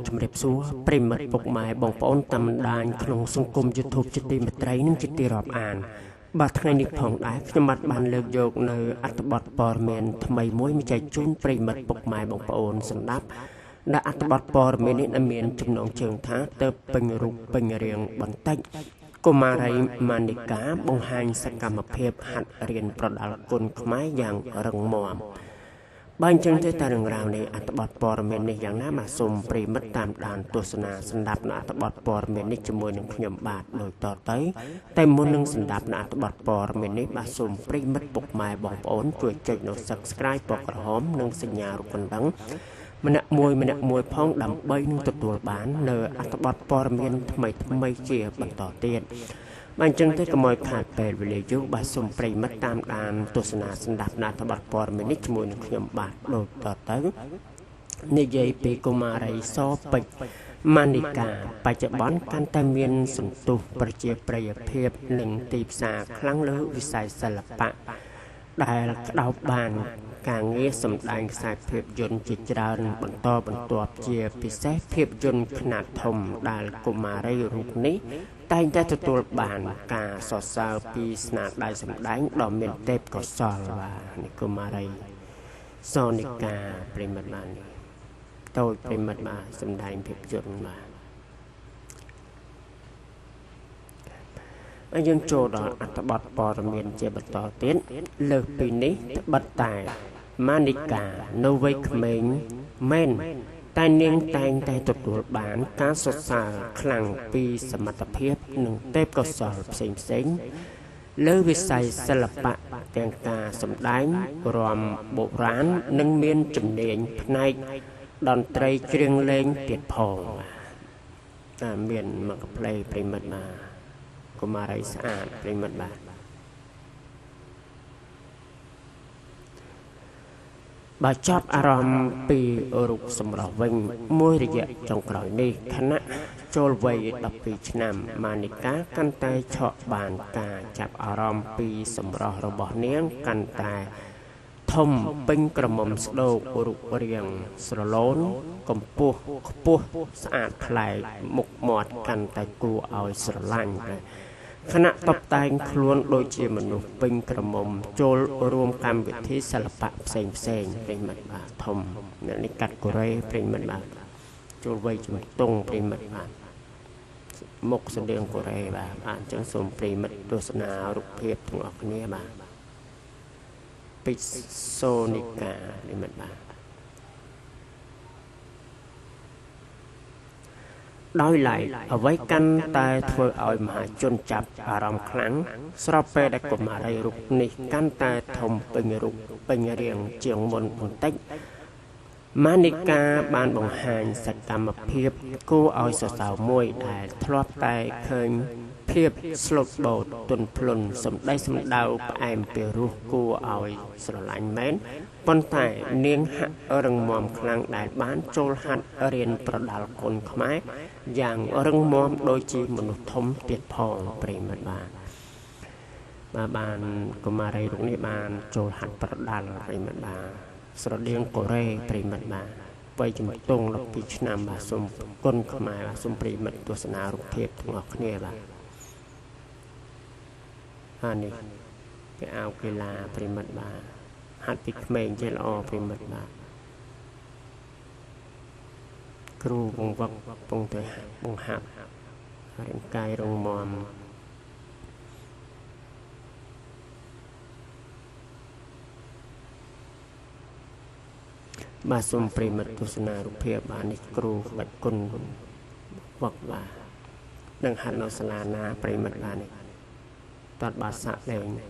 ជំរាបសួរប្រិមិត្តពុកម៉ែបងប្អូនតាមបណ្ដាញក្នុងសង្គម YouTube ជាទីមេត្រីនិងជាទីរាប់អានបាទថ្ងៃនេះផងដែរខ្ញុំបាទបានលើកយកនៅអត្ថបទព័ត៌មានថ្មីមួយមកចែកជូនប្រិមិត្តពុកម៉ែបងប្អូនសម្ដាប់ដែលអត្ថបទព័ត៌មាននេះដែលមានចំណងជើងថាទៅពេញរូបពេញរាងបន្តិចកុមារីម៉ានីកាបង្ហាញសកម្មភាពហាត់រៀនប្រដាល់គុនខ្មែរយ៉ាងរឹងមាំបើអញ្ចឹងទេតើរឿងរ៉ាវនៃអត្ថបទព័ត៌មាននេះយ៉ាងណាបាទសូមប្រិមិត្តតាមដានទស្សនាស្ដាប់នៅអត្ថបទព័ត៌មាននេះជាមួយនឹងខ្ញុំបាទដូចតទៅតែមុននឹងស្ដាប់នៅអត្ថបទព័ត៌មាននេះបាទសូមប្រិមិត្តពុកម៉ែបងប្អូនជួយចុចនៅ Subscribe ពណ៌ក្រហមនិងសញ្ញារូបកណ្ដឹងម្នាក់មួយផងដើម្បីនឹងទទួលបាននៅអត្ថបទព័ត៌មានថ្មីៗជាបន្តទៀតបាទអញ្ចឹងទេកុំឲ្យខាតពេលវេលាយូរបាទសូមប្រិមិត្តតាមដានទស្សនាស្ដាប់អត្ថបទព័ត៌មាននេះជាមួយនឹងខ្ញុំបាទដូចតទៅនិយាយពីកុមារីសពេជ្រម៉ានីកាបច្ចុប្បន្នកាន់តែមានសន្ទុះប្រជាប្រិយភាពនិងទីផ្សារខ្លាំងលើវិស័យសិល្បៈដែលក្តោបបានការងារសម្ដែងខ្សែភាពយន្តជាច្រើនបន្តបន្ទាប់ជាពិសេសភាពយន្តខ្នាតធំដែលកុមារីរូបនេះតែងតែទទួលបានការសរសើរពីស្នាដៃសម្ដែងដ៏មានទេពកោសល្យបាទនេះកុមារីសូនីកាប្រិមិត្តបាទនេះតូចប្រិមិត្តបាទសម្ដែងភាពយន្តបាទហើយយើងចូលដល់អត្ថបទព័ត៌មានជាបន្តទៀតលើសពីនេះត្បិតតែម៉ានីកានៅវ័យក្មេងមែនតែនាងតែងតែទទួលបានការសរសើរខ្លាំងពីសមត្ថភាពនិងទេពកោសល្យផ្សេងៗលើវិស័យសិល្បៈទាំងការសម្ដែងរាំបុរាណនិងមានជំនាញផ្នែកតន្ត្រីច្រៀងលេងទៀតផងបាទមានមកកាផ្លេប្រិមិត្តបាទកុមារីស្អាតប្រិមិត្តបាទបើចាប់អារម្មណ៍ពីរូបសម្រស់វិញមួយរយៈចុងក្រោយនេះខណៈចូលវ័យ12ឆ្នាំម៉ានីកាកាន់តែឆក់បានការចាប់អារម្មណ៍ពីសម្រស់របស់នាងកាន់តែធំពេញក្រមុំស្ដោករូបរាងស្រឡូនកម្ពស់ខ្ពស់ស្អាតប្លែកមុខមាត់កាន់តែគួរឲ្យស្រឡាញ់ខណៈតបតែងខ្លួនដូចជាមនុស្សពេញក្រមុំចូលរួមកម្មវិធីសិល្បៈផ្សេងផ្សេងប្រិមិត្តបាទធំអ្នកនេះកាត់កូរ៉េប្រិមិត្តបាទចូលវ័យជំទង់ប្រិមិត្តបាទមុខស្តៀងកូរ៉េបាទអញ្ចឹងសូមប្រិមិត្តទស្សនារូបភាពទាំងអស់គ្នាបាទពេជ្រសូនីកាប្រិមិត្តបាទដោយឡែកអ្វីកាន់តែធ្វើឲ្យមហាជនចាប់អារម្មណ៍ខ្លាំងស្របពេលដែលកុមារីរូបនេះកាន់តែធំពេញរូបពេញរាងជាងមុនបន្តិចម៉ានីកាបានបង្ហាញសកម្មភាពគួរឲ្យសរសើរមួយដែលធ្លាប់តែឃើញភាពស្លូតបូតទន់ភ្លន់សម្ដីសម្ដៅផ្អែមពីរោះគួរឲ្យស្រឡាញ់មែនប៉ុន្តែនាងហាក់រឹងមាំខ្លាំងដែលបានចូលហាត់រៀនប្រដាល់គុនខ្មែរយ៉ាងរឹងមាំដូចជាមនុស្សធំទៀតផងប្រិមិត្តបាទបាទបានកុមារីរូបនេះបានចូលហាត់ប្រដាល់ប្រិមិត្តបាទស្រដៀងកូរ៉េប្រិមិត្តបាទវ័យជំទង់12ឆ្នាំបាទសូមគុណខ្មែរបាទសូមប្រិមិត្តទស្សនារូបភាពទាំងអស់គ្នាបាទអានេះគេអាវកីឡាប្រិមិត្តបាទហាត់ពីក្មេងចេះល្អប្រិមិត្តបាទគ្រូបង្វឹកពងទៅបង្ហាត់រាងកាយរឹងមាំបាទសូមប្រិមិត្តទស្សនារូបភាពបាទនេះគ្រូក្បាច់គុណវឹកបាទនឹងហាត់នៅសាលាណាប្រិមិត្តបាទនេះតតបាទសាក់លែងនេះ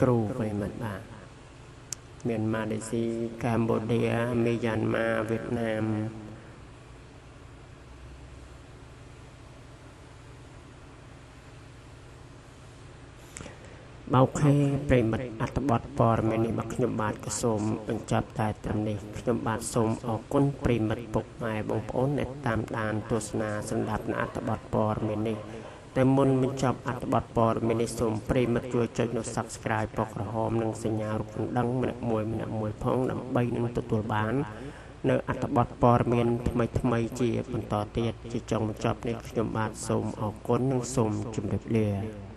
គ្រូប្រិមិត្តបាទមានម៉ាឡេស៊ីកម្ពុជាមីយ៉ាន់ម៉ាវៀតណាមបោខេប្រិមិត្តអត្ថបទព័ត៌មាននេះមកខ្ញុំបាទក៏សូមបញ្ចប់តែត្រឹមនេះខ្ញុំបាទសូមអរគុណប្រិមិត្តពុកម៉ែបងប្អូនដែលតាមដានទស្សនាសម្ដាប់អត្ថបទព័ត៌មាននេះ តែមុនបញ្ចប់អត្ថបទព័ត៌មាននេះសូមប្រិយមិត្តជួយចុចនៅ Subscribe ពណ៌ក្រហមនិងសញ្ញារូបកណ្ដឹងម្នាក់មួយម្នាក់មួយផងដើម្បីនឹងទទួលបាននៅអត្ថបទព័ត៌មានថ្មីថ្មីជាបន្តទៀតជាចុងបញ្ចប់នេះខ្ញុំបាទសូមអរគុណនិងសូមជម្រាបលា។